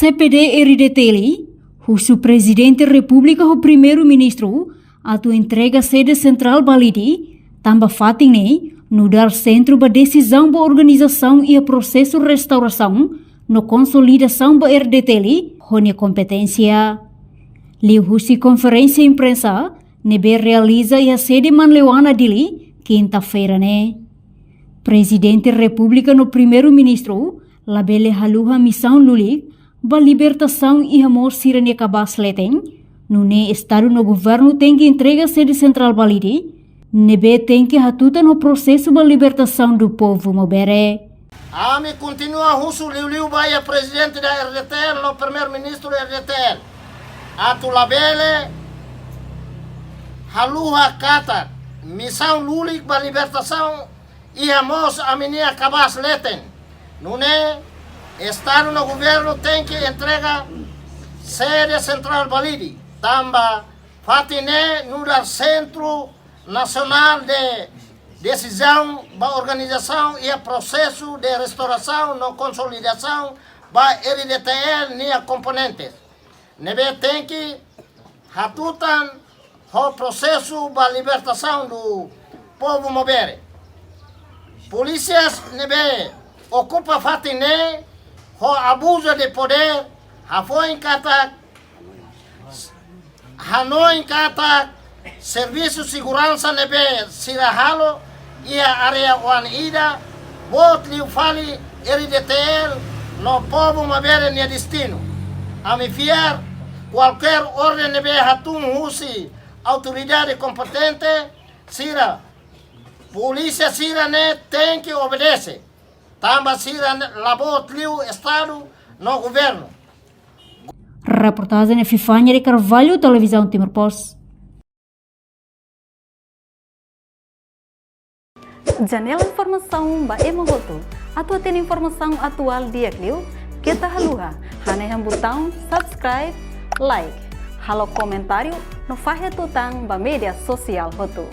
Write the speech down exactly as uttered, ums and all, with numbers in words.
C P D R D T L husu Prezidente Repúblika ho Primeiru-Ministru atu entrega sede sentrál ba Lide, tanba fatin ne'e nu'udar sentru ba desizaun ba organizasaun iha prosesu restaurasaun no konsolidasaun ba R D T L ho nia kompeténsia. Liuhusi konferénsia imprensa ne'ebé realiza iha sede Manleuana, Dili, kinta-feira ne'e, Prezidente Repúblika no Primeiru-Ministru labele haluha misaun lulik ba libertasaun iha moos sira-nia kabaas leten, nune'e Estadu no Governu tenke entrega sede sentrál ba Lide, ne'ebé tenke hatutan ho prosesu ba libertasaun do povu Maubere. Ami kontinua husu liuliu ba iha Prezidente da R D T L no Primeiru-Ministru R D T L atu labele haluha katak misaun lulik ba libertasaun iha moos ami-nia kabaas leten. Nune'e Estadu no Governu tenke entrega sede sentrál ba Lide, tanba fatin ne'e nu'udar sentru nasionál de desizaun ba organizasaun iha prosesu de restaurasaun no konsolidasaun ba R D T L nia komponentes, ne'ebé tenke hatutan ho prosesu ba libertasaun do povu Maubere. Polísia ne'ebé okupa fatin ne'e ho abuzu de podér, hafoin katak, hanoin katak servisu seguransa ne'ebé sira halo iha área oan ida boot liu fali R D T L no povu Maubere nia destinu. Ami fiar kualkér orden ne'ebé hatun husi autoridade kompetente sira, polísia sira-ne'e tenke obedese, tanba sira-ne'e la boot liu Estadu no Governu. Reportajen Epifania de Carvalho, Televizaun Timor Post. Janela informasaun ba ema hotu. Atu hatene informasaun atuál di'ak liu, keta haluha hanehan butaun subscribe, like, halo komentáriu no fahe tutan ba média sosiál hotu.